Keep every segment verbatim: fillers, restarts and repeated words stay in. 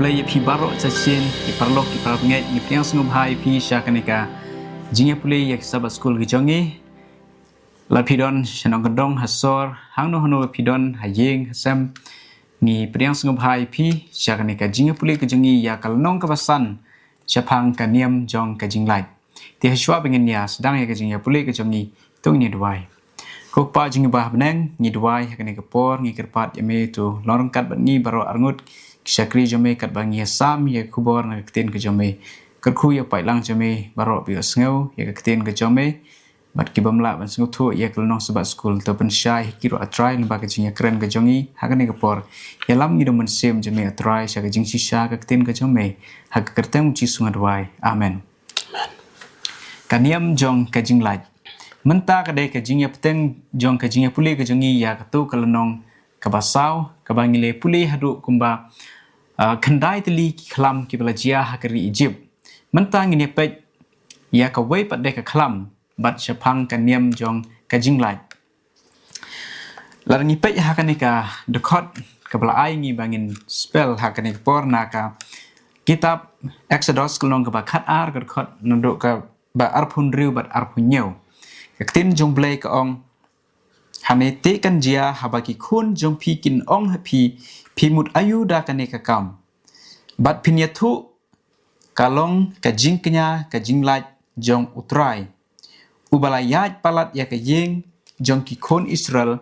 Khublei ïa phi baroh sa shisien, ki paralok ki parabangeit, ngi pdiang sngewbha ïa phi sha kane ka jingïapule ïa ki Sabbath School ki jong ngi. Lada phi don sha nongkyndong ha sor, hangno hangno ba phi don, ha ïing ha sem, ngi pdiang sngewbha ïa phi sha kane ka jingïapule ka jong ngi ïa ka lynnong kaba san shaphang ka niam jong ka jinglait. Te hashwa ba ngin ïa sdang ïa ka jingïapule ka jong ngi, to ngin ïa duwai. Ko Kpa jong ngi ba ha bneng, ngi duwai ha kane ka por, ngi kyrpad ïa me to long ryngkat bad ngi baroh arngut ki shakri jong me, katba ngi ïa sam ïa ka khubor na ka ktien ka jong me. Kyrkhu ïa u paidlang jong me baroh ba ïohsngew ïa ka ktien ka jong me, bad ki bym lah ban sngewthuh ïa ka lynnong Sabbath School, to pynshai ha ki ruh, A Trai, lyngba ka jingïakren ka jong ngi ha kane ka por. Ïalam ngi da u Mynsiem jong me, A Trai, sha ka jingshisha ka ktien ka jong me. Ha ka kyrteng u Jisu nga duwai. Amen. Ka niam jong ka jinglait. Mynta ka dei ka jingïapteng jong ka jingïapule ka jong ngi ïa kato ka lynnong kaba saw, kaba ngi la pule haduh kumba, ah, khyndai tylli ki khlam kiba la jia ha ka ri Egypt. Mynta ngin ïa peit ïa kawei pat de ka khlam, bad shaphang ka niam jong ka jinglait. Lada ngi peit ha kane ka dkhot kaba la ai ngi ba ngin spell ha kane ka por, na ka kitab Exodus ka lynnong kaba khatar, ka dkhot naduh kaba arphew hynriew bad arphew hynñiew. Ka ktien jong U Blei ka ong, hangne te kan jia haba ki khun jong phi kin ong ha phi, phi mut aïu da kane ka kam. Bad phin ïathuh ka long ka jingkñia ka jinglait jong U Trai, uba la ïaid palat ïa ka ïing jong ki khun Israel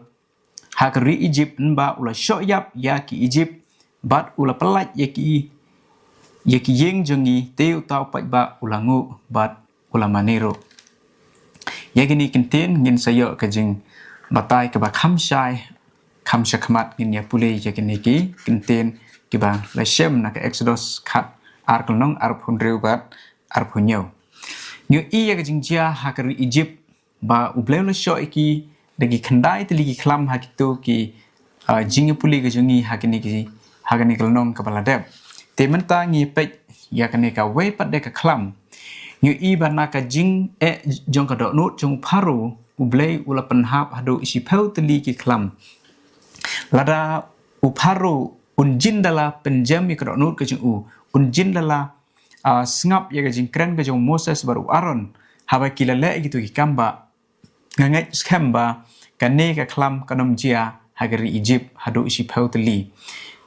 ha ka ri Egypt, naba u la shoh ïap ïa ki Egypt, bad u la pyllait ïa ki, ïa ki ïing jong ngi, te uta u paidbah u la nguh bad u la mane ruh. Ïa kine ki ktien ngin sa ïoh ka jingbatai kaba kham shai, kham shakhmat, ngin ïa pule ïa kine ki ktien kiba la shem na ka Exodus khatar, ka lynnong arphew hynriew bad arphew hynñiew. Ngi ïohi ïa ka jingjia ha ka ri Egypt, ba U Blei u la shoh ïa ki da ki khyndai tylli ki khlam ha kito ki, ah, jingïapule ka jong ngi ha kine ki, ha kine ki lynnong kaba la dep. Te mynta ngi peit ïa kane kawei pat de ka khlam. Ngi ïohi ba na ka jingeh jong ka dohnud jong u Pharaoh, U Blei u la pynhap haduh shiphew tylli ki khlam. Lada u Pharaoh un jin da la pynjem ïa ka dohnud ka jong u, un jin da la, ah, sngap ïa ka jingkren ka jong u Moses bad u Aaron, haba ki la leh ïa kito ki kam, ba nga ngeit skhem ba kane ka khlam kan ym jia ha ka ri Egypt haduh shiphew tylli.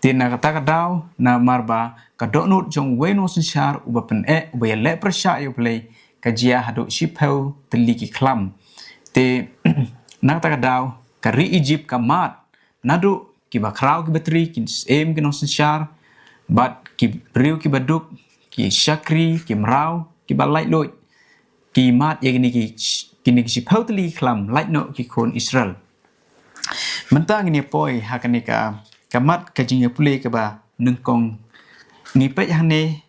Te na kata ka daw, namar ba ka dohnud jong uwei u nongsynshar uba pyneh, uba ïaleh pyrshah ïa U Blei, ka jia haduh shiphew tylli ki khlam. Te na kata ka daw, ka ri Egypt ka mad, naduh kiba khraw kiba tri, ki syiem ki nongsynshar, bad ki briew kiba duk, ki shakri, ki mraw, kiba laitluid, ki mad ïa kine ki, kine ki shiphew tylli ki khlam, lait noh ki khun Israel. Mynta ngin ïa poi ha kane ka, ka mat ka jingïapule kaba nyngkong, ngi peit hangne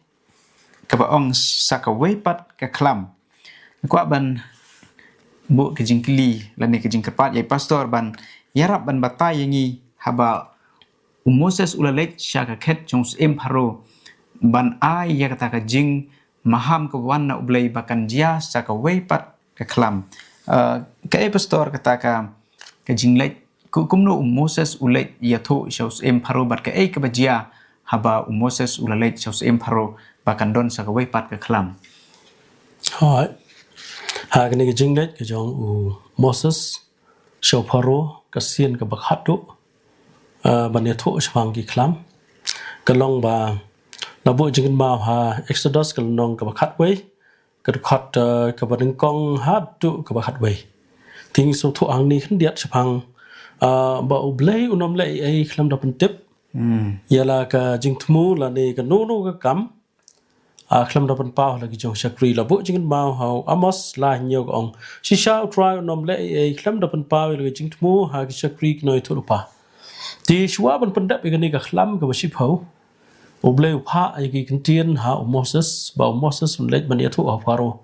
kaba ong sa kawei pat ka khlam. Nga kwah ban buh ka jingkylli lane ka jingkyrpad ïa i pastor ban ïarap ban batai ïa ngi, haba u Moses u la leit sha ka khet jong u syiem Pharaoh ban ai ïa kata ka jingmaham ka wan na U Blei ba kan jia sa kawei pat ka khlam. Eh, kaei pastor kata ka, ka jingleit, ku-, kumno u Moses u leit ïathuh sha u syiem Pharaoh, bad kaei kaba jia haba u Moses u la leit sha u syiem Pharaoh ba kan don sa kawei pat ka khlam? Hooid. Ha kane ka jingleit ka jong u Moses sha u Pharaoh, ka sien kaba khatduh, eh, ban ïathuh shaphang ki khlam, ka long ba la buh jingkynmaw ha Exodus ka lynnong kaba khatwei, ka dkhot, eh, kaba nyngkong haduh kaba khatwei. Te ngin sngewthuh hangne khyndiat shaphang, eh, ba U Blei un ym leh ei ei khlem da pyntip. Hmm. Ïa la ka jingthmu lane kano kano ka kam, ah, khlem da pynpaw ha la ki jong shakri. La buh jingkynmaw ha u Amos lai hynñiew, ka ong, shisha U Trai un ym leh ei ei khlem da pynpaw ïa la ka jingthmu ha ki shakri ki nongïathuhlypa. Te shuwa ban pyndep ïa kane ka khlam kaba shiphew, U Blei u phah ïa ki ktien ha u Moses, ba u Moses un leit ban ïathuh ha u Pharaoh.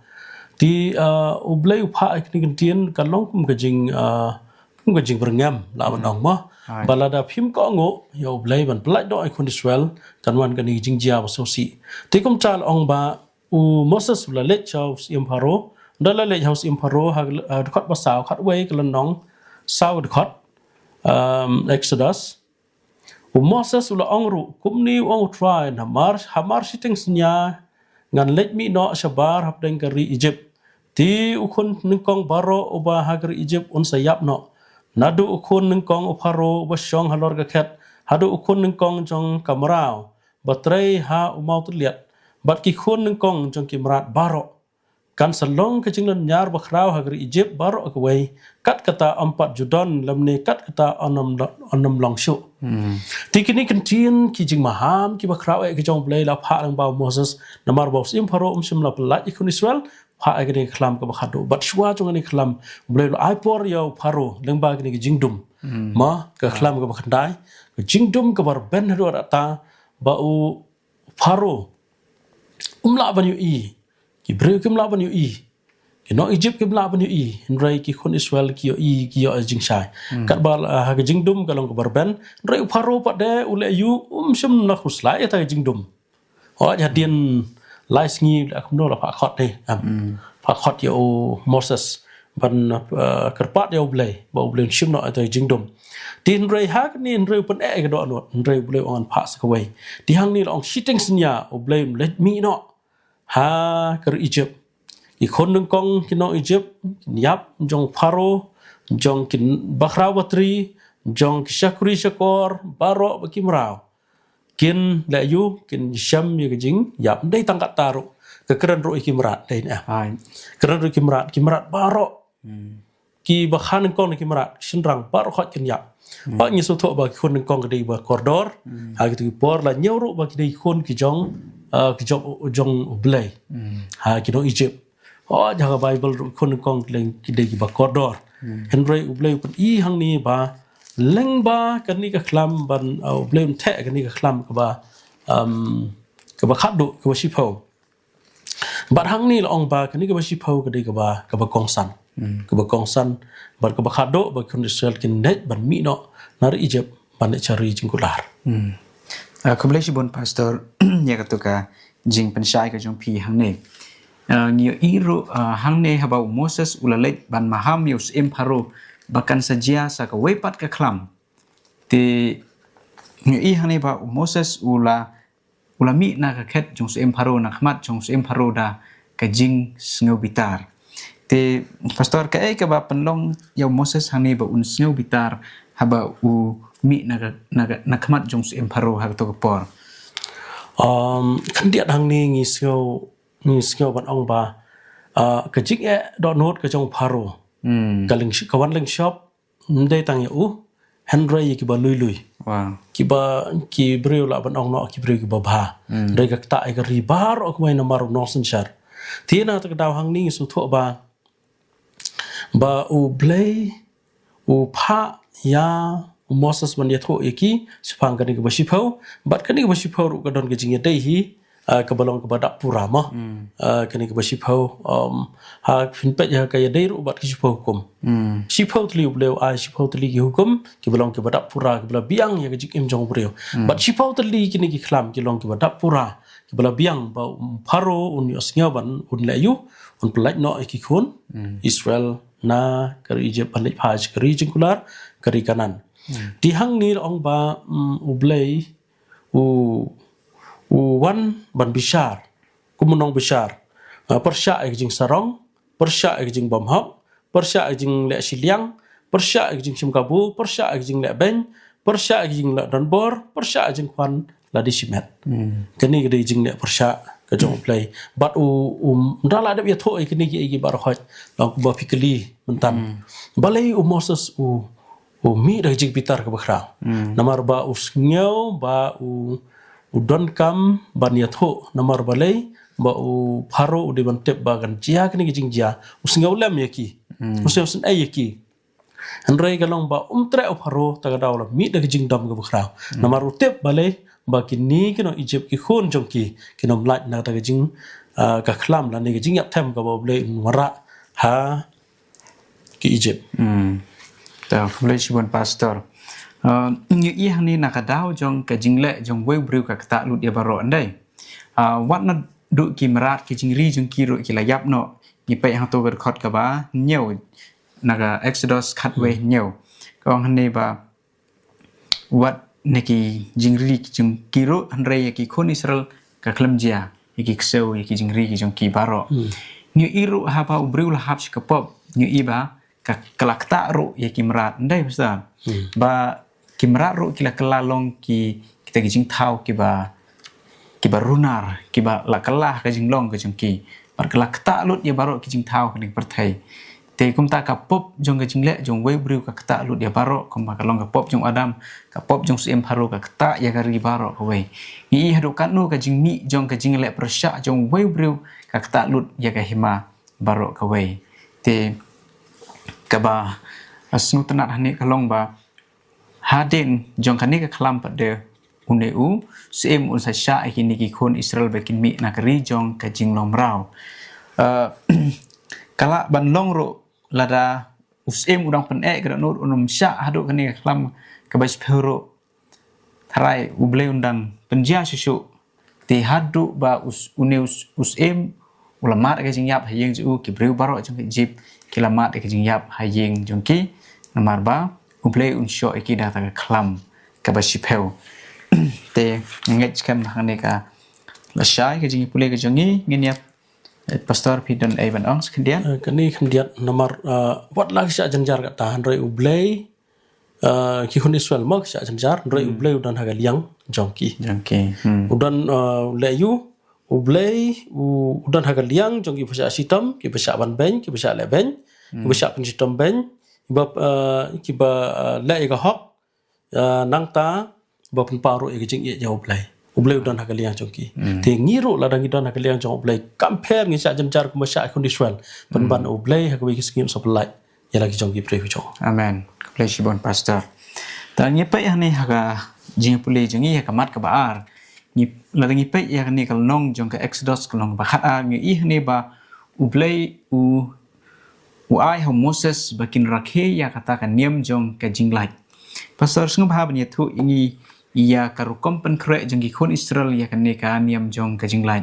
Te, ah, U Blei u phah ïa ki ktien ka long kum ka jing, ah, kum ka jingbyrngem, lah ban ong mo. Hai. Ba lada phim kohnguh ïa U Blei ban pyllait noh ïa ki khun Israel, kan wan kane ka jingjia ba sngewsih. Te kumta la ong ba u Moses u la leit sha u syiem Pharaoh, ynda la leit sha u syiem Pharaoh ha, ha dkhot ba saw, khatwei ka lynnong, saw dkhot, um, Exodus. U Moses u la ong ruh, kumne u ong U Trai, namar, hamar shiteng synñia ngan leit mih noh shabar hapdeng ka ri Ijipt. Te u khun nyngkong baroh uba ha ka ri Ijipt un sa ïap noh, naduh u khun nyngkong u Pharaoh uba shong halor ka khet haduh u khun nyngkong jong ka mraw ba trei ha u mawtylliat, bad ki khun nyngkong jong ki mrad baroh. Kan sa long ka jinglynñiar bakhraw ha ka ri Ijipt baroh kawei, kat kata ym pat ju don lymne kat kata yn ym, yn ym long shuh. Te kine ki ktien ki jingmaham kiba khraw eh ki jong U Blei la phah lyngba u Moses, namar ba u syiem Pharaoh um shym la pyllait ïa ki khun Israel. Phah ïa kane ka khlam kaba khatduh. Bad shuwa jong kane ka khlam, U Blei u la ai por ïa u Pharaoh lyngba kane ka jingdum. Ma, ka khlam kaba khyndai, ka jingdum kaba rben haduh katta ba u Pharaoh um lah ban ïohi. Ki briew kim lah ban ïohi. Ki nong Ijipt kim lah ban ïohi. Hynrei ki khun Israel ki ïohi, ki ïoh jingshai. Katba, ah, ha ka jingdum ka long kaba rben. Hynrei u Pharaoh pat de u leh ïa u um shym la khuslai ïa kata ka jingdum. Hooid, hadien lai sngi la kumno la phah khot ne. Phah khot ïa u Moses ban, ah, kyrpad ïa U Blei ba U Blei un shim noh ïa kata ka jingdum. Te hynrei ha kane hynrei u pyneh ka dohnud, hynrei U Blei u ong ngan phah sa kawei. Te hangne la ong shiteng synñia U Blei um leit mih noh ha ka ri Ijipt. Ki khun nyngkong ki nong Ijipt, ki nongïap jong Pharaoh, jong ki bakhraw batri, jong ki shakri shakor baroh bad ki mraw, kin leh ïa u, kin shem ïa ka jingïap. Ym dei tang katta ruh, ka kren ruh ïa ki mrad, dei ne. Kren ruh ïa ki mrad, ki mrad baroh. Ki ba kha nyngkong ne ki mrad, shynrang baroh khoit kin ïap. Ba ngi sngewthuh ba ki khun nyngkong ki dei ba kordor. Ha kito ki por la ñiew ruh ba ki dei ki khun ki jong, ah, ki jong, jong U Blei. Ha ki nong Ijipt. Hooid, ha ka Baibl ruh ki khun nyngkong ki dei, ki dei ki ba kordor. Hynrei U Blei u pyni hangne ba lyngba kane ka khlam ban, ah, U Blei un theh kane ka khlam kaba, um, kaba khatduh, kaba shiphew. Bad hangne la ong ba kane kaba shiphew ka dei kaba, kaba kongsan. Kaba kongsan, bad kaba khatduh ba ki khun Israel kin leit ban mih noh na ri Ijipt ban leit sha ri jingkular. Ah, khublei shibun Pastor, ïa kato ka jingpynshai ka jong phi hangne. Ah, ngi ïohi ruh, ah, hangne haba u Moses u la leit ban maham ïa u syiem Pharaoh ba kan sa jia sa kawei pat ka khlam. Te ngi ïohi hangne ba u Moses u la u la mih na ka khet jong u syiem Pharaoh, na khmat jong u syiem Pharaoh da ka jingsngewbitar. Te Pastor, kaei kaba pynlong ïa u Moses hangne ba un sngewbitar haba u mih na ka, na ka, na khmat jong u syiem Pharaoh ha kato ka por? Um, khyndiat hangne ngi sngew, ngi sngew ban ong ba, ah, ka jingeh dohnud ka jong u Pharaoh ka lyngsh-, ka wan lyngshop, ym dei tang ïa u, hynrei ïa kiba lui lui. Kiba, ki briew lah ban ong noh ki briew kiba bha. Hynrei ka ktah ïa ka ri baroh kawei namar u nongsynshar. Te na kata ka daw hangne ngi sngewthuh ba, ba U Blei u phah ïa u Moses ban ïathuh ïa ki shaphang kane kaba shiphew, bad kane kaba shiphew ruh ka don ka jingïadei hi, ah, kaba long kaba dap pura mo. Ah, kane kaba shiphew, um, ha phin peit ïa ka ïadei ruh bad ka shiphew hukum. Shiphew tylli U Blei u ai shiphew tylli ki hukum kiba long kiba dap pura, kiba la biang ïa ka jingim jong u briew. Bad shiphew tylli kine ki khlam ki long kiba dap pura, kiba la biang ba u Pharaoh un ïohsngew ban un leh ïa u, un pyllait noh ïa ki khun Israel na ka ri Ijipt ban leit phai sha ka ri jingkular, ka ri Kanaan. Te hangne la ong ba, mm, U Blei u, u wan ban bishar kum u nongbishar. Ah, pyrshah ïa ka jingsarong, pyrshah ïa ka jingbymhok, pyrshah ïa ka jingleh shiliang, pyrshah ïa ka jingshim kabu, pyrshah ïa ka jingleh beiñ, pyrshah ïa ka jingleh donbor, pyrshah ïa ka jingkhwan lade shimet. Kane ka dei jingleh pyrshah ka jong U Blei. Bad u, u, ynda la dep ïathuh ïa kine kiei kiei baroh, la ong ba phi kylli mynta, balei u Moses u u mih da ka jingbitar kaba khraw. Namar ba u sngew ba u, u donkam ban ïathuh, namar balei ba u Pharaoh u dei ban tip ba kan jia kane ka jingjia. U sngew lem ïa ki. U sngew sngewsynei ïa ki. Hynrei ka long ba um treh u Pharaoh, ta ka daw la mih da ka jingdom kaba khraw. Namar u tip balei ba kine ki nong Ijipt ki khun jong ki, kin ym lait na kata ka jing, ah, ka khlam lane ka jingïap them kaba U Blei un wanrah ha ki Ijipt. Hmm. Ta, khublei shibun Pastor. Ah, ngi ïohi hangne na ka daw jong ka jingleh jong uwei u briew ka ktah lut ïa baroh, ym dei? Ah, wat naduh ki mrad ki jingri jong ki ruh ki la ïap noh. Ngi peit hangto ka dkhot kaba hynñiew na ka Exodus khatwei hynñiew. Ka ong hangne ba wat na ki jingri ki jong ki ruh, hynrei ïa ki khun Israel ka khlem jia ïa ki ksew, ïa ki jingri ki jong ki baroh. Ngi ïohi ruh haba u briew la hap sha ka pop, ngi ïohi ba ka, ka la ktah ruh ïa ki mrad. Ym dei, Pastor? Ba ki mrad ruh ki la kylla long ki, kita ki jingthaw kiba, kiba runar, kiba la kylla ka jinglong ka jong ki. Bad ka la ktah lut ïa baroh ki jingthaw kane ka pyrthei. Te kumta ka pop jong ka jingleh jong uwei u briew ka ktah lut ïa baroh, kumba ka long ka pop jong u Adam, ka pop jong u Syiem Pharaoh ka ktah ïa ka ri baroh kawei. Ngi ïohi haduh katno ka jingmih jong ka jingleh pyrshah jong uwei u briew ka ktah lut ïa ka hima baroh kawei. Te kaba sngewtynnat hangne ka long ba hadien jong kane ka khlam pat de une u syiem un sa shah ïa kine ki khun Israel ba kin mih na ka ri jong ka jinglong mraw. Eh, ka lah ban long ruh lada u syiem u dang pyneh ka dohnud un ym shah haduh kane ka khlam kaba shiphew ruh. Tharai u Blei un dang pynjia shuh shuh. Te haduh ba u s-, une u s-, u syiem u la mad ka jingïap ha ïing jong u, ki briew baroh jong ka Ijipt ki la mad ka jingïap ha ïing jong ki. Namar ba u Blei un shoh ïa ki da kata ka khlam kaba shiphew. Te nga ngeit skhem hangne ka lashai ka jingpule ka jong ngi. Ngin ïa, eh, Pastor, phi don ei ban ong sa khyndiat? Eh, kane khyndiat namar, eh, wat la ki shah jynjar kata, hynrei u Blei, eh, ki khun Israel mo ki shah jynjar, hynrei u Blei u don ha ka liang jong ki. Jong ki. Hmm. U don, eh, leh ïa u, u Blei u, u don ha ka liang jong ki ba shah shitom, ki ba shah ban beiñ, ki ba shah leh beiñ, ki ba shah pynshitom beiñ, ki ba, eh, ki ba, eh, leh ïa ka hok, eh, nangta ba pynpaw ruh ïa ka jingïeit ïa u Blei. U Blei u don ha ka liang jong ki. Hmm. Te ngi ruh lada ngi don ha ka liang jong u Blei, kam pher ngi shah jynjar kumba shah ki khun Israel. Pynban u Blei ha kawei ka sngi un sa pyllait ïa la ki jong ki briew ki jong u. Amen. Khublei shibun, Pastor. Te ngi peit hangne ha ka jingpule jong ngi ha ka mat kaba ar. Ngi, lada ngi peit ïa kane ka lynnong jong ka Exodus ka lynnong ba khat ar, ngi ïohi hangne ba u Blei u, u ai ha u Moses ba kin rakhe ïa kata ka niam jong ka jinglait. Pastor, sngewbha ban ïathuh ïa ngi ïa ka rukom pynkhreh jong ki khun Israel ïa kane ka niam jong ka jinglait.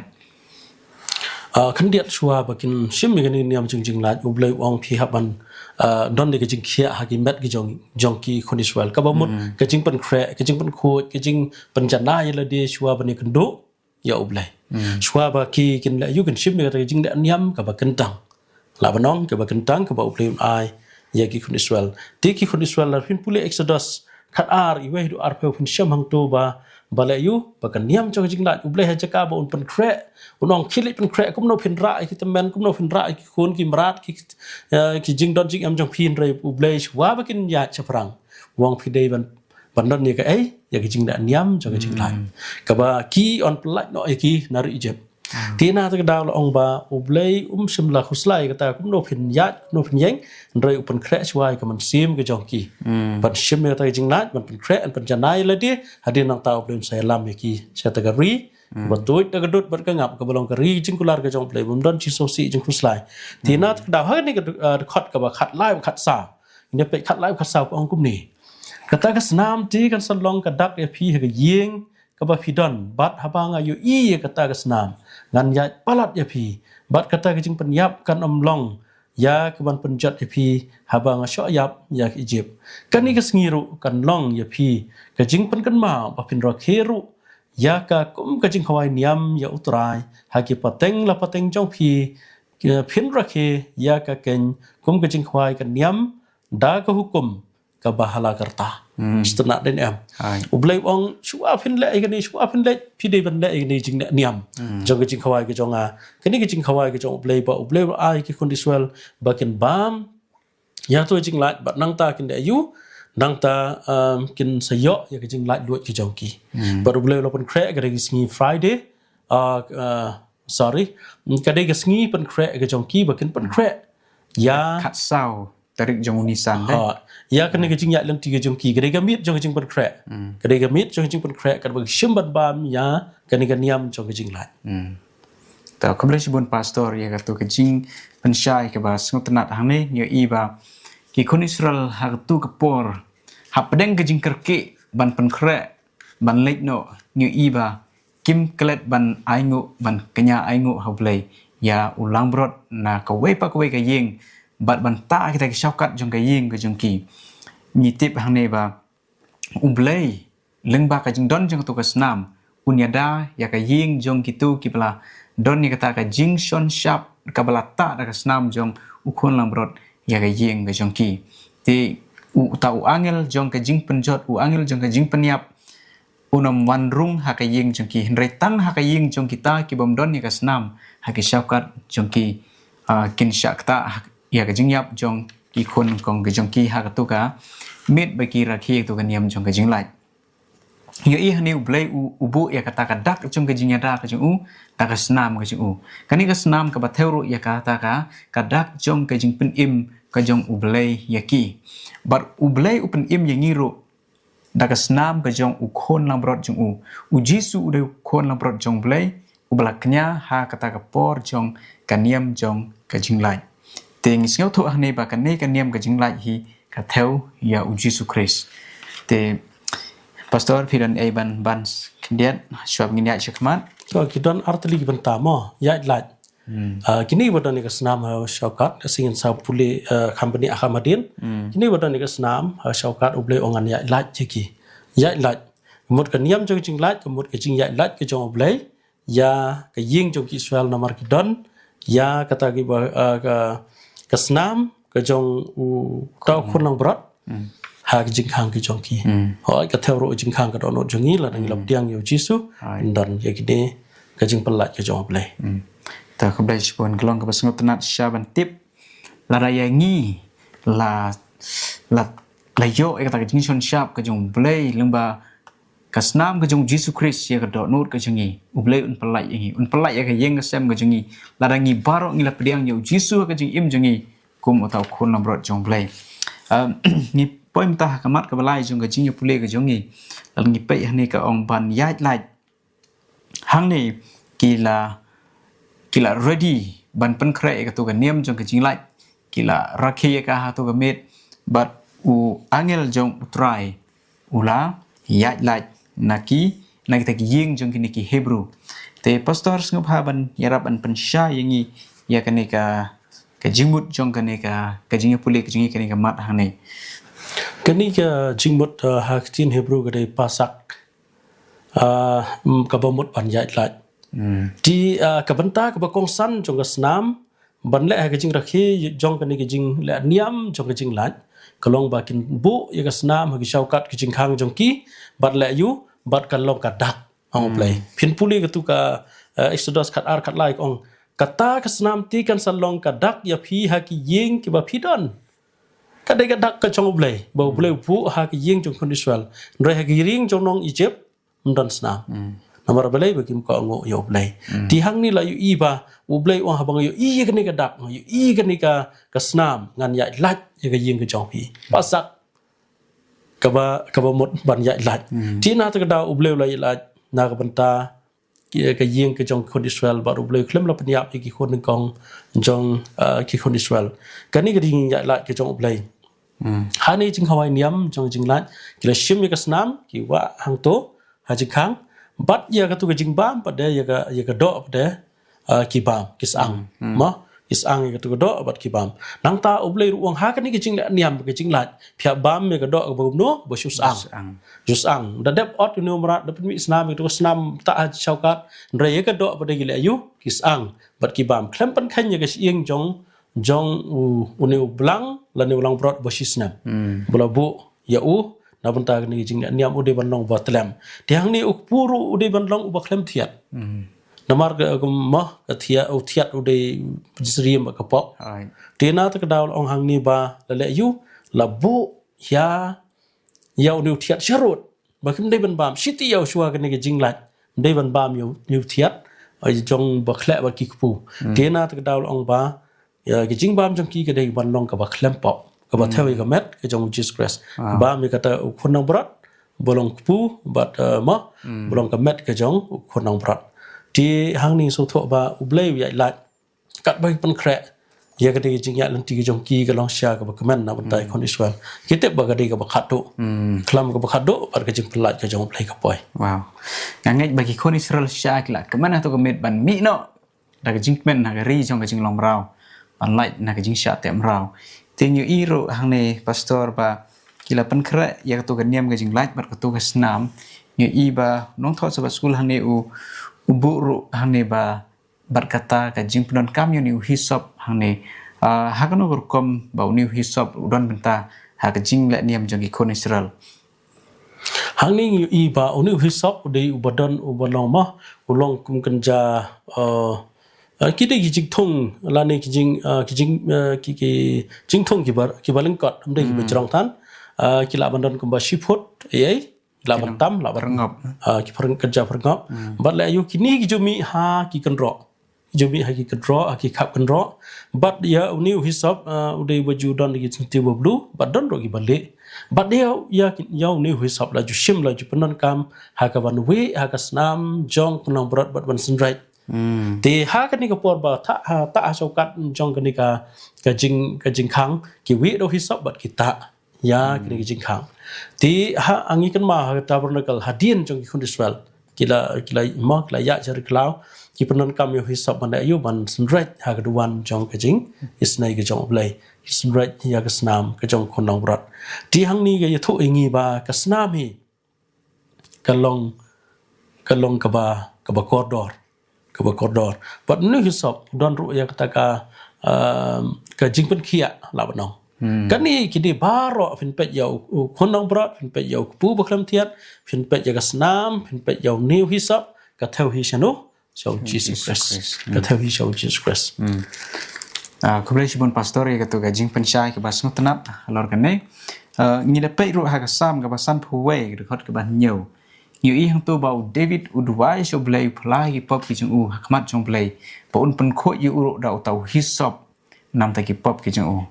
Ah, khyndiat shuwa ba kin shim ïa kane ka niam jong jinglait, u Blei u ong phi hap ban, ah, don ïa ka jingkhiah ha ki met ki jong, jong ki khun Israel. Kaba mut ka jingpynkhreh, ka jingpynkhuid, ka jingpynjanai ïa lade shuwa ban ïakynduh ïa u Blei. Hmm. Shuwa ba ki kin leh ïa u kin shim ïa kata ka jingleh niam kaba kyntang. Lah ban ong kaba kyntang kaba u Blei un ai ïa ki khun Israel. Te ki khun Israel lada phin pule Exodus khat ar, iwei haduh arphew phin shem hangto ba, ba leh ïa u, ba ka niam jong ka jinglait u Blei ha jaka ba un pynkhreh, un ong khie leit pynkhreh kumno phin rah ïa ki tymmen, kumno phin rah ïa ki khun ki mrad, ki, eh, ki jingdon jingem jong phi, hynrei u Blei shuwa ba kin ïaid shaphrang u ong phi dei ban ban don ïa kaei, ïa ka jingleh niam jong ka jinglait. Hmm. Kaba ki yn pyllait noh ïa ki na ri Ijipt. Hmm. Te na kata ka daw la ong ba u Blei um shym la khuslai ïa kata kumno phin ïaid, kumno phin ïeng, hynrei u pynkhreh shuwa ïa ka mynsiem ka jong ki. Hmm. Ban shim ïa kata ka jinglait, ban pynkhreh, ban pynjanai ïa lade, hadien nangta u Blei un sa ïalam ïa ki sha kata ka ri, hmm, ba tuid da ka dud bad ka ngap, kaba long ka ri jingkular ka jong u Blei, bym don jingsngewsih jingkhuslai. Te na kata ka daw ha kane ka, eh, dkhot kaba khatlai, khatsaw. Ngin ïa peit khatlai khatsaw ka ong kumne. Kata ka snam te kan sa long ka dak ïa phi ha ka ïing kaba phi don, bad haba nga ïohi ïa kata ka snam ngan ïaid palat ïa phi, bad kata ka jingpynïap kan ym long ïa kaban pynjot ïa phi haba nga shoh ïap ïa ka Ijipt. Kane ka sngi ruh kan long ïa phi ka jingpynkynmaw ba phin rakhe ruh ïa ka kum ka jingkhawai niam ïa U Trai ha ki pateng la pateng jong phi, phin rakhe ïa ka khein kum ka jingkhawai ka niam da ka hukum kaba ha la ka rta. Hmm. Sngewtynnat dei ne em? Hai. U Blei u ong shuwa phin leh ïa kane, shuwa phin leh, phi dei ban leh ïa kane jingleh niam. Hmm. Jong ka jingkhawai ka jong nga. Kane ka jingkhawai ka jong U Blei ba U Blei u ai ki khun Israel ba kin bam ïa tu jinglait bad nangta kin leh ïa u, nangta, um, kin sa ïoh ïa ka jinglait luid ka jong ki. Hmm. Bad U Blei u la pynkhreh ka dei ka sngi Friday, uh, uh, sorry, ka dei ka sngi pynkhreh ka jong ki ba kin pynkhreh ïa khatsaw tarik jong u Nisan, dei? Ha, ïa kane ka jingïaid lynti ka jong ki, ka dei ka miet jong ka jingpynkhreh. Hmm. Ka dei ka miet jong ka jingpynkhreh, kaba ki shim ban bam ïa kane ka niam jong ka jinglait. Hmm. To, khublei shibun Pastor ïa katu ka jingpynshai kaba sngewtynnat hangne, ngi ïohi ba ki khun Israel ha katu ka por hapdeng ka jingkyrkieh ban pynkhreh, ban leit noh, ngi ïohi ba kim klet ban ainguh, ban kñia ainguh ha U Blei ïa u langbrot na kawei pa kawei ka ïing, bad ban tah kita ki shawkat jong ka ïing ka jong ki. Ngi tip hangne ba U Blei lyngba ka jingdon jong katu ka snam, un ïada ïa ka ïing jong kitu kiba la don ïa kata ka jingshon shap kaba la tah da ka snam jong u khun langbrot ïa ka ïing ka jong ki. Te uta u angel jong ka jingpynjot, u angel jong ka jingpynïap, un ym wan rung ha ka ïing jong ki, hynrei tang ha ka ïing jong kita kibym don ïa ka snam, ha ki shaukat jong ki, ah, kin shah ktah ha, ïa ka jingïap jong ki khun kong ka jong ki ha katu ka miet ba ki rakhe ïa katu ka niam jong ka jinglait. Ngi ïohi hangne U Blei u, u buh ïa kata ka dak jong ka jingïada ka jong u da ka snam ka jong u. Kane ka snam kaba thew ruh ïa kata ka, ka dak jong ka jingpynim ka jong U Blei ïa ki. Bad U Blei u pynim ïa ngi ruh da ka snam ka jong u khun langbrot jong u. U Jisu u dei u khun langbrot jong U Blei, uba la kñia ha kata ka por jong ka niam jong ka jinglait. Te ngi sngewthuh hangne ba kane ka niam ka jinglait hi ka thew ïa U Jisu Khrist. Te Pastor, phi don ei ban ban khyndiat shuwa ba ngin ïaid shakhmat? To, ki don artylli ki bynta mo, ïaid lait. Hmm. Ah, kine ba don ïa ka snam ha shaukat, ka sngin sa pule, ah, kham bniah kham hadien. Hmm. Kine ba don ïa ka snam ha shaukat, U Blei u ong ngan ïaid lait ïa ki. Ïaid lait. Mut ka niam jong ka jinglait, mut ka jingïaid lait ka jong U Blei ïa ka ïing jong ki Israel namar ki don ïa kata kiba, ah, ka, ka snam ka jong uta u khun langbrot. Hmm. Ha ka jingkhang ka jong ki. Hmm. Hooid, ka thew ruh jingkhang ka dohnud jong ngi, lada ngi la pdiang ïa U Jisu, hooid, ngin don ïa kine ka jingpyllait ka jong U Blei. Hmm. Ta khublei shibun, ka long kaba sngewtynnat shisha ban tip. Lada ïa ngi la, la, la ïoh ïa kata ka jingshon shap ka jong U Blei lyngba ka snam ka jong U Jisu Khrist ïa ka dohnud ka jong ngi, U Blei un pyllait ïa ngi, un pyllait ïa ka ïing ka sem ka jong ngi. Lada ngi baroh ngi la pdiang ïa U Jisu ha ka jingim jong ngi kum uta u khun langbrot jong U Blei. Ah, ngi poi mynta ha ka mat kaba lai jong ka jingïapule ka jong ngi. Lada ngi peit hangne ka ong ban ïaid lait. Hangne ki la, ki la ready ban pynkhreh ïa katu ka niam jong ka jinglait. Ki la rakhe ïa ka ha katu ka miet bad u angel jong U Trai u la ïaid lait na ki, na kita ki ïing jong kine ki Hebru. Te Pastor, sngewbha ban ïarap ban pynshai ïa ngi ïa kane ka, ka jingmut jong kane ka, ka jingïapule ka jong ngi kane ka mat hangne. Kane ka jingmut, eh, ha ka ktien Hebru ka dei Pasach. Ah, mm, kaba mut ban ïaid lait. Hmm. Te, ah, ka bynta kaba kongsan jong ka snam ban leh ha ka jingrakhe jong kane ka jingleh niam jong ka jinglait ka long ba kin buh ïa ka snam ha ki shaukat ka jingkhang jong ki, bad leh ïa u, bad ka long ka dak, ong U Blei. Hmm. Phin pule katu ka, ah, Exodus khatar khatlai ka ong, kata ka snam te kan sa long ka dak ïa phi ha ki ïing kiba phi don. Ka dei ka dak ka jong U Blei, ba U Blei u buh ha ka ïing jong khun Israel. Hynrei ha ka ïing jong nong Egypt, ym don snam. Hmm. Namar balei? Ba kim kohnguh ïa U Blei. Hmm. Te hangne la ïohi ba U Blei u ong haba nga ïohi ïa kane ka dak, nga ïohi ïa kane ka, ka snam, ngan ïaid lait ïa ka ïing ka jong phi. Pasach kaba, kaba mut ban ïaid lait. Hmm. Te na kata ka daw U Blei u la ïaid lait na ka bynta ki, ka ïing ka jong khun Israel, bad U Blei u khlem la pynïap ïa ki khun nyngkong jong, ah, ki khun Israel. Kane ka dei ka jingïaid lait ka jong U Blei. Hmm. Hangne jingkhawai niam jong ka jinglait, ki la shim ïa ka snam, ki wah hangto ha jingkhang, bad ïa katu ka jingbam pat de, ïa ka, ïa ka doh pat de, ah, ki bam, ki syang. Hmm, hmm. Mo, ki syang ïa katu ka doh bad ki bam. Nangta U Blei ruh u ong ha kane ka jingleh niam ka jinglait, phi hap bam ïa ka doh kaba kumno, ba shu syang. Shu syang. Shu syang. Da dep ot une u mrad, da pynmih snam ïa katu ka snam tah ha shaukat, hynrei ïa ka doh pat de ki leh ïa u, ki syang bad ki bam. Khlem pynkheiñ ïa ka shyieng jong, jong u, une u blang lane u langbrot ba shisnem. Hmm. Ba la buh ïa u na bynta kane ka jingleh niam, u dei ban long uba tlem. Te hangne u kpu ruh u dei ban long uba khlem thiat. Hmm. Namar ka, ka, mo, ka thiat, u thiat u dei jingsyriem bad ka pop. Right. Te na kata ka daw la ong hangne ba la leh ïa u, la buh ïa, ïa une u thiat sharud. Ba kim dei ban bam, shiti ïa u shuwa kane ka jinglait. Ym dei ban bam ïa u, ïa u thiat, ah, jong ba khleh bad ki kpu. Hmm. Te na kata ka daw la ong ba ïa ka jingbam jong ki ka dei ban long kaba khlem pop, kaba, hmm, thew ïa ka met ka jong U Jisu Khrist. Wow. Bam ïa kata u khun langbrot ba long kpu bad, eh, mo, hmm, ba long ka met ka jong u khun langbrot. Te hangne sngewthuh ba U Blei u ïaid lait katba ki pynkhreh ïa kata ka jingïaid lynti ka jong ki, ka long sha kaba kmen na bynta ki, hmm, khun Israel. Ki tip ba ka dei kaba khatduh. Hmm. Khlem kaba khatduh bad ka jingpyllait ka jong U Blei ka poi. Wow. Nga ngeit ba ki khun Israel shisha ki la kmen hato ka miet ban mih noh da ka jingkmen ha ka ri jong ka jinglong mraw, ban lait na ka jingshah teh mraw. Te ngi ïohi ruh hangne, Pastor, ba ki la pynkhreh ïa kato ka niam ka jinglait bad kato ka snam. Ngi ïohi ba u nongthoh shaphang skul hangne u, u buh ruh hangne ba bad kata ka jingpyndonkam ïa une u hisop hangne. Ah, ha kano ka rukom ba une u hisop u don bynta ha ka jingleh niam jong ki khun Israel? Hangne ngi ïohi ba une u hisop u dei uba don, uba long ma, u long kum kynja, ah, ah, ki dei ki jingthung lane ki jing, ah, ki jing, ah, ki, ki jingthung kiba, kiba lyngkot, ym dei kiba jrong than. Ah, ki lah ban don kumba shi phut, ei ei, lah ban tam, lah ban, ah, ki pyrng-, kynja pyrngop. Bad leh aïu kine ki ju mih ha ki kynroh. Ki ju mih ha ki kynroh, ha ki khap kynroh. Bad ïa une u hisop, ah, u dei uba ju don ki jingtiew ba blue, bad don ruh kiba lieh. Bad ïa, ïa ki, ïa une u hisop la ju shim, la ju pyndonkam ha ka ban wieh ha ka snam jong khun langbrot bad ban synreit. Te ha kane ka por ba tah ha, tah ha shortcut jong kane ka, ka jing, ka jingkhang, ki wieh da u hisop bad ki tah ïa kine ki jingkhang. Te ha, ngi kynmaw ha ka tabernacle hadien jong ki khun Israel, ki la, ki la, ma, ki la ïaid sha ri khlaw, ki pyndonkam ïa u hisop ban leh aïu, ban synreit ha ka duwan jong ka jingisynei ka jong U Blei, ki synreit ïa ka snam ka jong khun langbrot. Te hangne ka ïathuh ïa ngi ba ka snam hi ka long, ka long kaba, kaba kordor, kaba kordor. Bad une u hisop u don ruh ïa kata ka, um, ka jingpynkhiah lah ban ong. Kane kine baroh phin peit ïa u, u khun langbrot, phin peit ïa u kpu ba khlem thiat, phin peit ïa ka snam, phin peit ïa une u hisop, ka thew hi shano? Sha u Jisu Khrist. Ka thew hi sha u Jisu Khrist. Ah, khublei shibun Pastor ïa kato ka jingpynshai kaba sngewtynnat halor kane. Ah, ngi da peit ruh ha ka Salm kaba sanphew wei, ka dkhot kaba hynñiew. Ngi ïohi hangto ba u David u duwai sha U Blei, u phla ïa ki pop ki jong u ha khmat jong U Blei, ba un pynkhuid ïa u ruh da uta u hisop namar ki pop ki jong u.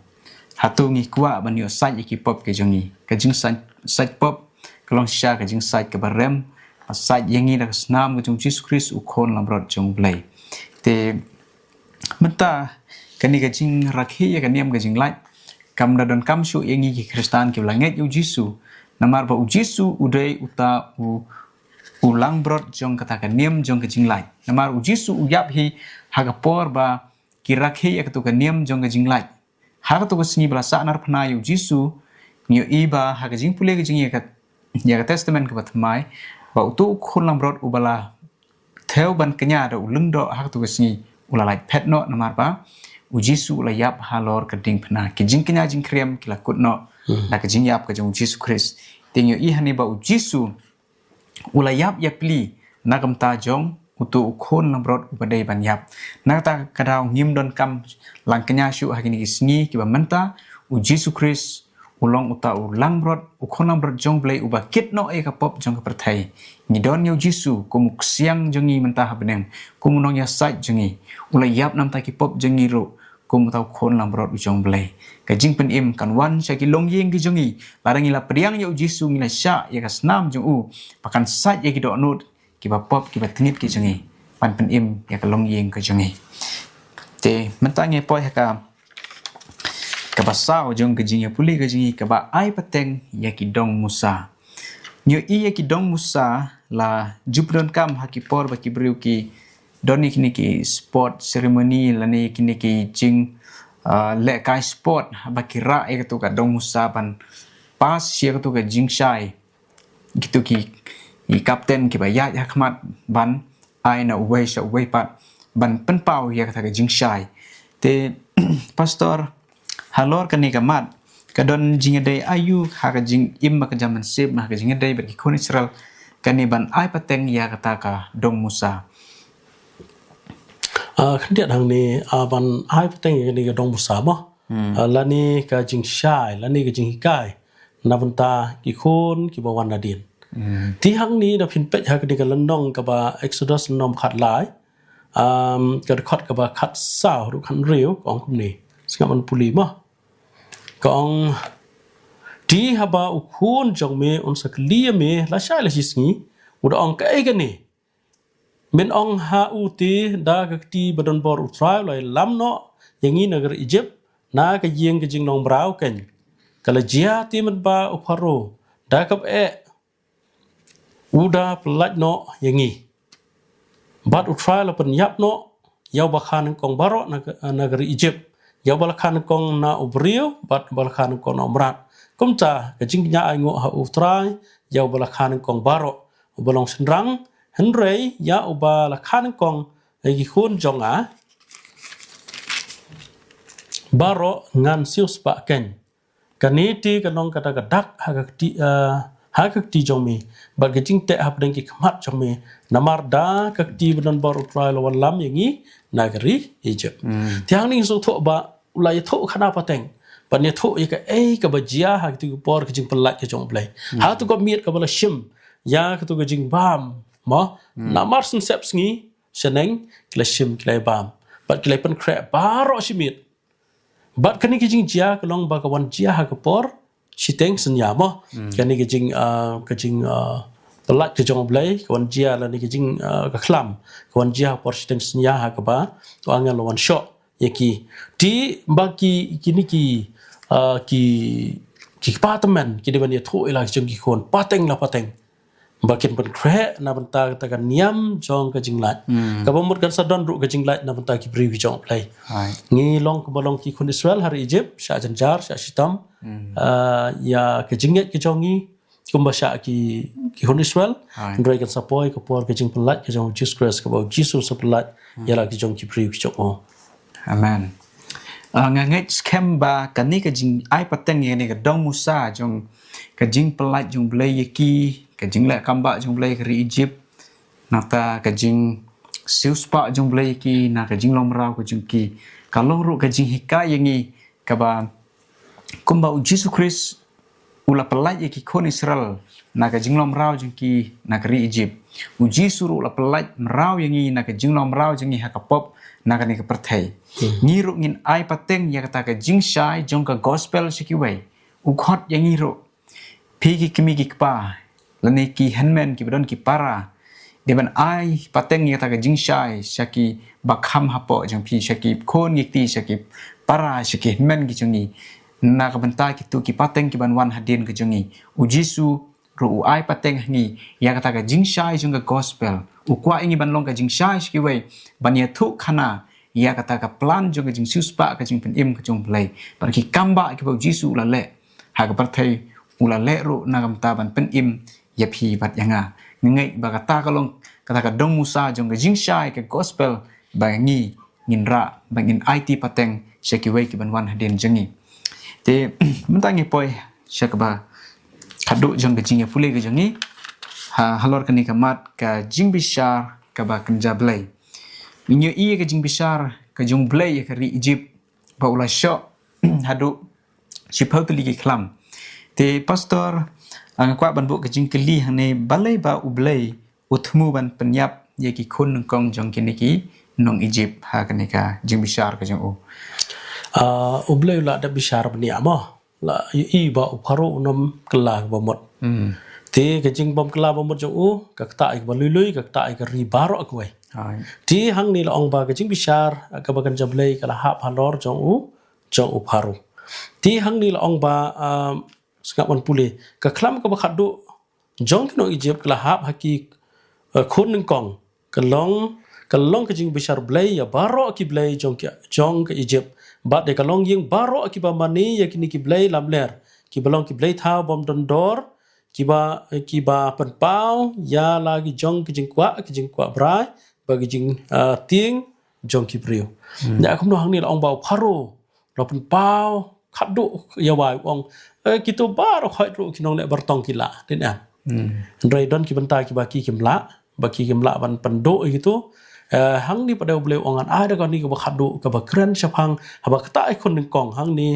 Hato ngi kwah ban ïoh sait ïa ki pop ki jong ngi? Ka jingsait, sait pop ka long shisha ka jingsait kaba rem, ba sait ïa ngi da ka snam ka jong u Jisu Khrist, u khun langbrot jong U Blei. Te mynta kane ka jingrakhe ïa ka niam ka jinglait kam da donkam shuh ïa ngi ki Khristan kiba la ngeit ïa u Jisu. Namar ba u Jisu u dei uta u, u langbrot jong kata ka niam jong ka jinglait. Namar u Jisu u ïap hi ha ka por ba ki rakhe ïa kato ka niam jong ka jinglait. Ha kato ka sngi ba la sahnarphna ïa u Jisu, ngi ïohi ba ha ka jingpule ka jong ngi ïa ka, ïa ka Testament kaba thymmai, ba uto u khun langbrot uba la thew ban kñia da u lyngdoh ha kato ka sngi u la lait phet noh, namar ba u Jisu u la ïap halor ka diengphna. Ki jingkñia jingkhriam ki la kut noh da ka jingïap ka jong u Jisu Khrist. Te ngi ïohi hangne ba u Jisu u la ïap ïapli na ka bynta jong uto u khun langbrot uba dei ban ïap. Na kata ka daw ngim donkam lang kñia shuh ha kine ki sngi kiba mynta, u Jisu Khrist u long uta u langbrot, u khun langbrot jong U Blei uba kit noh ïa ka pop jong ka pyrthei. Ngi don ïa u Jisu kum u ksiang jong ngi mynta ha bneng, kum u nongïasaid jong ngi. U la ïap namar ki pop jong ngi ruh, kum uta u khun langbrot u jong U Blei. Ka jingpynim kan wan sha ki longïing ki jong ngi. Lada ngi la pdiang ïa u Jisu, ngi la shah ïa ka snam jong u, ba kan sait ïa ki dohnud kiba pop kiba tngit ki jong ngi, ban pynim ïa ka longïing ka jong ngi. Te mynta ngi poi ha ka, kaba saw jong ka jingïapule ka jong ngi, kaba ai pateng ïa ki dong Musa. Ngi ïohi ïa ki dong Musa la ju pyndonkam ha ki por ba ki briew ki don ïa kine ki sport ceremony lane kine ki jing, ah, lehkai sport, ba ki rah ïa kato ka dong Musa ban pass ïa kato ka jingshai. Kito ki, ki captain kiba ïaid ha khmat ban ai na uwei sha uwei pat ban pynpaw ïa kata ka jingshai. Te Pastor, halor kane ka mat, ka don jingïadei aïu ha ka jingim ba ka jaman sep, ha ka jingïadei bad ki khun Israel, kane ban ai pateng ïa kata ka dong Musa? Ah, khyndiat hangne, ah, ban ai pateng ïa kane ka dong Musa mo. Ah, lane ka jingshai, lane ka jinghikai na bynta ki khun kiba wan nadien. Te hangne da phin peit ha kane ka lynnong kaba Exodus lynnong khatlai, um, ka dkhot kaba khatsaw haduh khathynriew, ka ong kumne. Sngap ban pule mo. Ka ong, te haba u khun jong me un sa kylli ïa me lashai lashisngi, u da ong, kaei kane? Men ong ha u te, da ka kti ba donbor U Trai u la ïalam noh ïa ngi na ka ri Ijipt, na ka ïing ka jinglong mraw keiñ. Ka la jia te mynba u Pharaoh da kaba eh, u da pyllait noh ïa ngi. Bad U Trai u la pynïap noh ïa u bakha nyngkong baroh na ka, na ka ri Ijipt, ïa uba la kha nyngkong na u briew bad uba la kha nyngkong na u mrad. Kumta ka jingkñia ainguh ha u Trai ïa uba la kha nyngkong baroh, uba long shynrang, hynrei ïa uba la kha nyngkong ïa ki khun jong nga baroh ngan siewspah keiñ. Kane te ka long kata ka dak ha ka kti, ah, ha ka kti jong me, bad ka jingteh hapdeng ki khmat jong me, namar da ka kti ba don bor u Trai la wanlam ïa ngi na ka ri Egypt. Te hangne ngi sngewthuh ba u la ïathuh khana pateng ban ïathuh ïa kaei kaba jia ha kito ki por ka jingpyllait ka jong U Blei. Ha kato ka miet kaba la shim ïa kato ka jingbam, mo, namar sngewsep sngi shaneng ki la shim, ki la bam bad ki la pynkhreh baroh shi miet. Bad kane ka jingjia ka long ba ka wan jia ha ka por shiteng synñia, mo. Kane ka jing, ah, ka jing, ah, pyllait ka jong U Blei ka wan jia, lane ka jing, ah, ka khlam ka wan jia ha ka por shiteng synñia ha kaba u angel la wan shoh ïa ki. Te ba ki, kine ki, ah, ki, ki kpa tymmen ki dei ban ïathuh ïa la ki jong ki khun pateng la pateng ba kin pynkhreh na bynta kata ka niam jong ka jinglait. Kaba mut kan sa don ruh ka jinglait na bynta ki briew ki jong U Blei. Ngi long kumba long ki khun Israel ha ri Egypt, shah jynjar, shah shitom, ah, ïa ka jingngeit ka jong ngi kumba shah ki, ki khun Israel. Hynrei kan sa poi ka por ka jingpyllait ka jong U Jisu Khrist, kaba U Jisu sa pyllait ïa la ki jong ki briew ki jong u. Amen. Ah, nga ngeit skhem ba kane ka jingai pateng ïa kane ka dong Musa jong ka jingpyllait jong U Blei ïa ki, ka jingleh kambah jong U Blei ka ri Egypt, nangta ka jingsiewspah jong U Blei ïa ki na ka jinglong mraw ka jong ki, ka long ruh ka jinghikai ïa ngi kaba kumba U Jisu Khrist u la pyllait ïa ki khun Israel na ka jinglong mraw jong ki na ka ri Egypt, U Jisu ruh u la pyllait mraw ïa ngi na ka jinglong mraw jong ngi ha ka pop na kane ka pyrthei. Ngi ruh ngin ai pateng ïa kata ka jingshai jong ka gospel sha kiwei. U khot ïa ngi ruh, phi ki kmie ki kpa, lane ki hynmen kiba don ki para, dei ban ai pateng ïa kata ka jingshai sha kiba kham hapoh jong phi, sha ki khun ki kti, sha ki para, sha ki hynmen ki jong ngi, na ka bynta kito ki pateng kiban wan hadien ka jong ngi. U Jisu ruh u ai pateng ha ngi ïa kata ka jingshai jong ka gospel. U kwah ïa ngi ban long ka jingshai sha kiwei, ban ïathuh khana ïa kata ka plan jong ka jingsiewspah ka jingpynim ka jong U Blei. Bad ki kambah kiba U Jisu u la leh ha ka pyrthei, u la leh ruh na ka bynta ban pynim ïa phi bad ïa nga. Nga ngeit ba kata ka long kata ka dong Musa jong ka jingshai ka gospel ba ngi ngin rah, ba ngin aiti pateng sha kiwei kiban wan hadien jong ngi. Te mynta ngi poi sha kaba khadduh jong ka jingïapule ka jong ngi ha, halor kane ka mat ka jingbishar kaba kynja Blei. Ngi ïohi ïa ka jingbishar ka jong U Blei ïa ka ri Egypt ba u la shoh haduh shiphew tylli ki khlam. Te pastor, ah, nga kwah ban buh ka jingkylli hangne, balei ba U Blei u thmu ban pynïap ïa ki khun nyngkong jong kine ki nong Egypt ha kane ka jingbishar ka jong u? Ah, U Blei u la dep bishar bniah mo. La ïohi ba u Pharaoh u nym kylla kaba mut. Te ka jingbym kylla ba mut jong u ka ktah ïa kaba lui lui, ka ktah ïa ka ri baroh kawei. Te hangne la ong ba ka jingbishar kaba kynja Blei ka la hap halor jong u, jong u Pharaoh. Te hangne la ong ba, ah, sngap ban pule, ka khlam kaba khadduh jong ki nong Egypt ka la hap ha ki, eh, khun nyngkong, ka long, ka long ka jingbishar Blei ïa baroh ki blei jong ki, jong ka Egypt. Bad ïa ka longïing baroh kiba mane ïa kine ki blei lamler, kiba long ki blei thaw bym don dor, kiba, kiba pynpaw ïa la ki jong ki jingkwah, ki jingkwah brai, bad ki jing, ah, tieng jong ki briew. Ïa kumno hangne la ong ba u Pharaoh la pynpaw khadduh ïa wai, u ong, eh, kito baroh khoit ruh ki nongleh bartong ki lah, dei ne em? Hynrei don ki bynta kiba ki kim lah, ba ki kim lah ban pynduh ïa kito. Eh, hangne pat U Blei u ong ngan ai da kane kaba khadduh kaba kren shaphang, haba ktah ïa ki khun nyngkong, hangne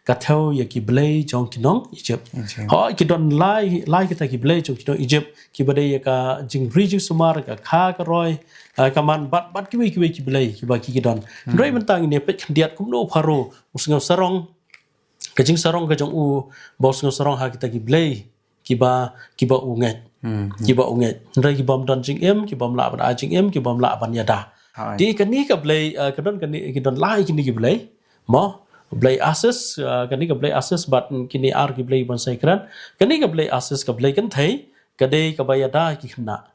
ka thew ïa ki blei jong ki nong Egypt. Hooid, ki don lai, lai kita ki blei jong ki nong Egypt, kiba dei ïa ka jingri jingsumar, ka kha ka roi, eh, ka man bad, bad kiwei kiwei ki blei kiba ki, ki don. Hynrei mynta ngin ïa peit khyndiat kumno u Pharaoh u sngew sarong, ka jingsarong ka jong u, ba u sngew sarong ha kita ki blei kiba, kiba u ngeit. Kiba u ngeit. Hynrei kibym don jingim, kibym lah ban ai jingim, kibym lah ban ïada. Te kane ka blei, eh, ka don kane, ki don lai kine ki blei. Mo, blei Isis, eh, kane ka blei Isis bad kine ar ki blei ban sa kren. Kane ka blei Isis, ka blei kynthei, ka dei kaba ïada ki khynnah.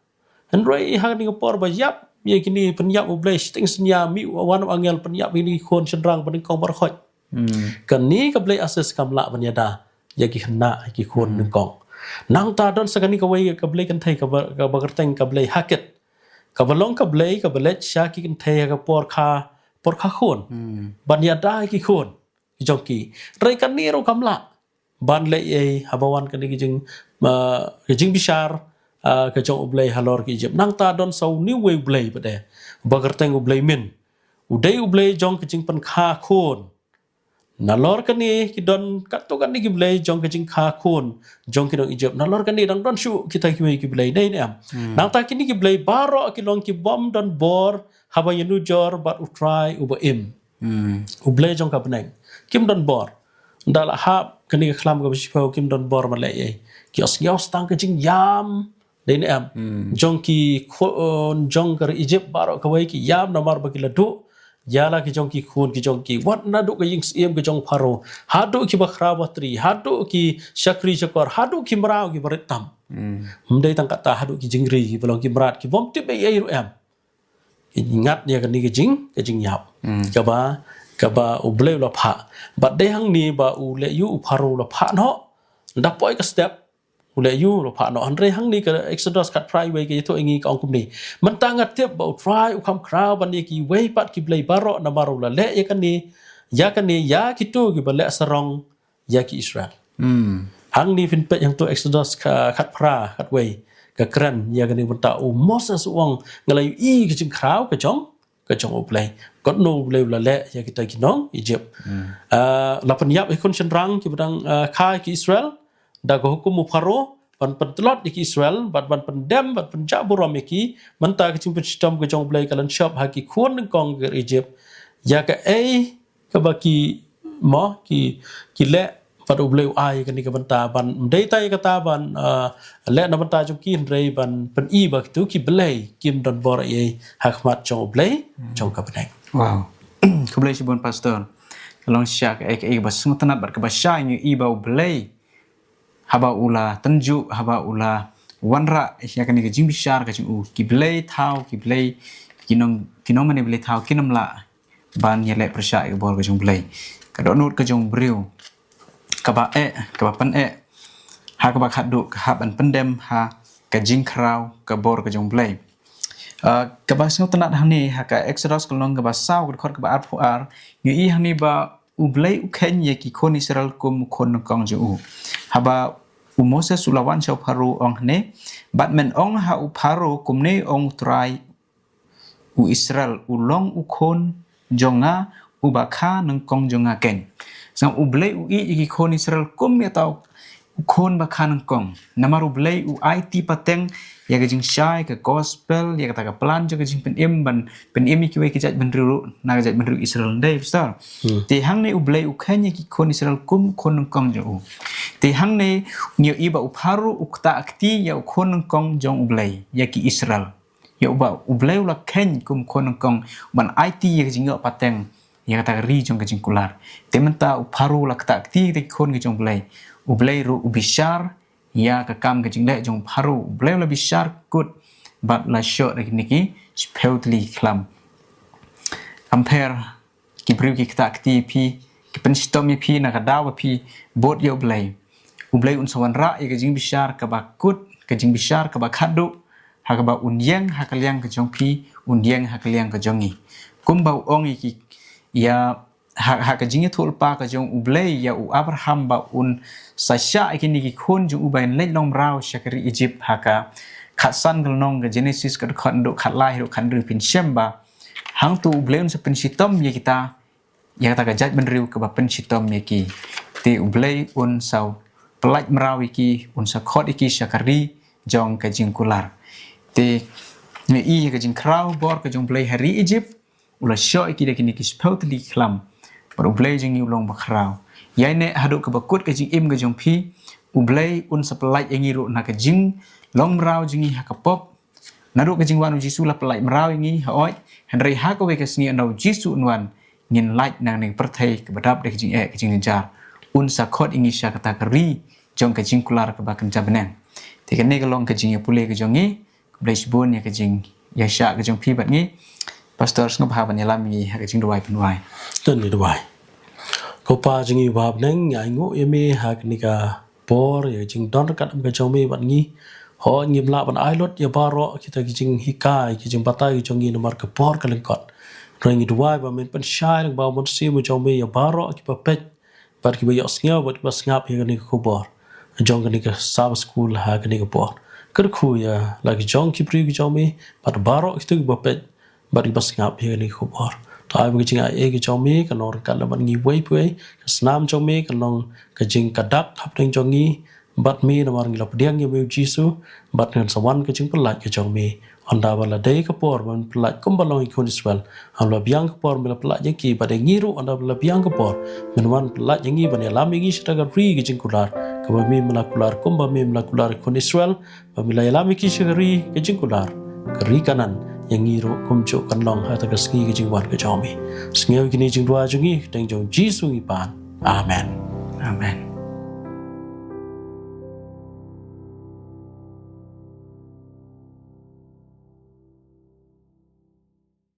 Hynrei ha kane ka por ba ïap ïa kine, pynïap U Blei shiteng synñia, mih wan u angel pynïap ïa kine ki khun shynrang banyngkong baroh khoit. Hmm. Kane ka blei Isis kam lah ban ïada ïa ki khynnah, ki khun nyngkong. Nangta don sa kane kawei ka blei kynthei kaba, kaba kyrteng ka blei Haket. Kaba long ka blei kaba leit sha ki kynthei ha ka por kha, por kha khun. Hmm. Ban ïada ïa ki khun ki jong ki. Hynrei kane ruh kam lah ban leh ei haba wan kane ka jing, ah, ka jingbishar, ah, ka jong U Blei halor ki Egypt. Nangta don sa une uwei u blei pat de, ba kyrteng u blei Min. U dei u blei jong ka jingpynkha khun. Nalor kane ki don katto katne ki blei jong ka jingkha khun jong ki nong Egypt. Nalor kane dang don shuh kita kiwei ki blei, dei ne em? Hmm. Nangta kine ki blei baroh ki long ki bym don bor haba ïanujor bad U Trai uba im. Hmm. U Blei jong ka bneng. Kim don bor. Ynda la hap kane ka khlam kaba shiphew, kim don bor ban leh ei. Ki ïohsngew tang ka jingïam, dei ne em? Hmm. Jong ki khun jong ka ri Egypt baroh kawei ki ïam namar ba ki la duh ïa la ki jong ki khun ki jong ki. Wat naduh ka jingsyiem ka jong Pharaoh, haduh ki bakhraw batri, haduh ki shakri shakor, haduh ki mraw kiba rit tam. Hmm. Ym dei tang kata, haduh ki jingri kiba long ki mrad ki bym tip ei ei ruh em. Ki ngat ïa kane ka jing, ka jingïap. Hmm. Kaba, kaba U Blei u la phah. Bad dei hangne ba u leh ïa u Pharaoh u la phah noh. Ynda poi ka step, u leh ïa u la phah noh. Hynrei hangne ka Exodus khatphra, iwei ka ïathuh ïa ngi, ka ong kumne: Mynta nga tip ba U Trai u kham khraw ban ïa kiwei pat ki blei baroh namar u la leh ïa kane, ïa kane ïa kito kiba leh sarong ïa ki Israel. Hmm. Hangne phin peit hangto Exodus ka khatphra, khatwei, ka kren ïa kane, mynta u Moses u ong, nga la ïohi ka jingkhraw ka jong, ka jong U Blei. Katno U Blei u la leh ïa kita ki nong Egypt. Hmm. Ah, la pynïap ïa ki khun shynrang kiba dang, ah, kha ïa ki Israel da ka hukum u Pharaoh ban pyntlot ïa ki Israel, ban, ban pyndem, ban pynjah burom ïa ki. Mynta ka jingpynshitom ka jong U Blei ka la shop ha ki khun nyngkong ka Egypt. Ïa kaei kaba ki, mo, ki, ki leh, bad U Blei u ai kane ka bynta ban, ym dei tang ïa kata ban, ah, leh na bynta jong ki, hynrei ban pyni ba kito ki blei kim don bor ei ha khmat jong U Blei, hmm, jong ka bneng. Wow. Khublei shibun Pastor. Ka long shisha kaei kaei kaba sngewtynnat bad kaba shai ngi ïohi ba U Blei haba u la tynjuh, haba u la wanrah ïa kane ka jingbishar ka jong u, ki blei thaw, ki blei, ki nong, ki nongmane blei thaw kin ym lah ban ïaleh pyrshah ïa ka bor ka jong U Blei. Ka dohnud ka jong u briew kaba eh, kaba pyneh ha kaba khatduh ka hap ban pyndem ha ka jingkhraw ka bor ka jong U Blei. Ah, kaba sngewtynnat hangne ha ka Exodus ka lynnong kaba saw, ka dkhot kaba arphew ar, ngi ïohi hangne ba U Blei u kheiñ ïa ki khun Israel kum u khun nyngkong jong u. Haba u Moses u la wan sha u Pharaoh, ong hangne: Bad men ong ha u Pharaoh, kumne ong U Trai u Israel, u long u khun jong nga uba kha nyngkong jong nga keiñ. Sngap, U Blei u ïeit ïa ki khun Israel kum ïa uta u khun ba kha nyngkong. Namar U Blei u aiti pateng ïa ka jingshai, ka gospel, ïa kata ka plan jong ka jingpynim ban pynim ïa kiwei ki jaitbynriew ruh na ka jaitbynriew Israel, ym dei, Pastor? Hmm. Te hangne U Blei u kheiñ ïa ki khun Israel kum khun nyngkong jong u. Te hangne ngi ïohi ba u Pharaoh u ktah kti ïa u khun nyngkong jong U Blei, ïa ki Israel. Ïa uba U Blei u la kheiñ kum khun nyngkong ban aiti ïa ka jingïoh pateng ïa kata ka ri jong ka jingkular. Te mynta u Pharaoh u la ktah kti ïa ki khun ki jong U Blei. U Blei ruh u bishar ïa ka kam ka jingleh jong u Pharaoh. U Blei u la bishar kut bad la shoh da kine ki shiphew tylli ki khlam. Kam pher ki briew ki ktah kti ïa phi, ki pynshitom ïa phi na ka daw ba phi bud ïa U Blei. U Blei un sa wanrah ïa ka jingbishar kaba kut, ka jingbishar kaba khatduh, ha kaba un ïeng ha ka liang ka jong phi, un ïeng ha ka liang ka jong ngi. Kumba u ong ïa ki, ïa, ha, ha ka jingïathuhlypa ka jong U Blei ïa u Abraham ba un sa shah ïa kine ki khun jong u ban leit long mraw sha ka ri Egypt, ha ka khatsan ka lynnong ka Genesis, ka dkhot naduh khatlai haduh khathynriew, phin shem ba hangto U Blei un sa pynshitom ïa kita, ïa kata ka jaitbynriew kaba pynshitom ïa ki. Te U Blei un sa pyllait mraw ïa ki, un sa khot ïa ki sha ka ri jong ka jingkular. Te ngi ïohi ïa ka jingkhraw bor ka jong U Blei ha ri Egypt, u la shoh ïa ki da kine ki shiphew tylli ki khlam. Bad U Blei jong ngi u long bakhraw. Ïaineh haduh kaba kut ka jingim ka jong phi, U Blei un sa pyllait ïa ngi ruh na ka jinglong mraw jong ngi ha ka pop. Naduh ka jingwan U Jisu la pyllait mraw ïa ngi, hooid, hynrei ha kawei ka sngi ynda U Jisu un wan, ngin lait na kane ka pyrthei kaba dap da ka jingeh, ka jingjynjar. Un sa khot ïa ngi sha kata ka ri jong ka jingkular kaba kynja bneng. Te kane ka long ka jingïapule ka jong ngi. Khublei shibun ïa ka jingïaishah ka jong phi bad ngi. Pastor, sngewbha ban ïalam ïa ngi ha ka jingduwai pynduwai. To ngin duwai. Ko Pa jong ngi ba ha bneng, ngi ainguh ïa me ha kane ka por, ïa ka jingdon ryngkat ka jong me bad ngi. Hooid, ngim lah ban ai lut ïa baroh kita ki jinghikai, ki jingbatai ka jong ngi namar ka por ka lyngkot. Hynrei ngi duwai ba men pynshai lyngba u Mynsiem jong me ïa baroh kiba peit bad kiba ïohsngew bad kiba sngap ïa kane ka khubor jong kane ka Sabbath School ha kane ka por. Kyrkhu ïa la ki jong ki briew ki jong me bad baroh kito kiba peit bad kiba sngap ïa kane ka khubor. To ai ba ka jingai ei ka jong me kan long ryngkat lem bad ngi uwei pa uwei. Ka snam jong me kan long ka jingkyrkhu hapdeng jong ngi bad me namar ngi la pdiang ïa me U Jisu, bad ngan sa wan ka jingpyllait ka jong me. Ynda ba la dei ka por ban pyllait kumba long ïa ki khun Israel, haba la biang ka por me la pyllait ïa ki, bad ïa ngi ruh ynda ba la biang ka por men wan pyllait ïa ngi ban ïalam ïa ngi sha ka ri ka jingkular kaba me me la kular, kumba me me la kular ïa ki khun Israel ba me la ïalam ïa ki sha ka ri ka jingkular, ka ri Kanaan. Ïa ngi ruh kumjuh kan long ha kata ka sngi ka jingwan ka jong me. Sngew kine ki jingduwai jong ngi ha ka kyrteng jong U Jisu ngi pan. Amen. Amen.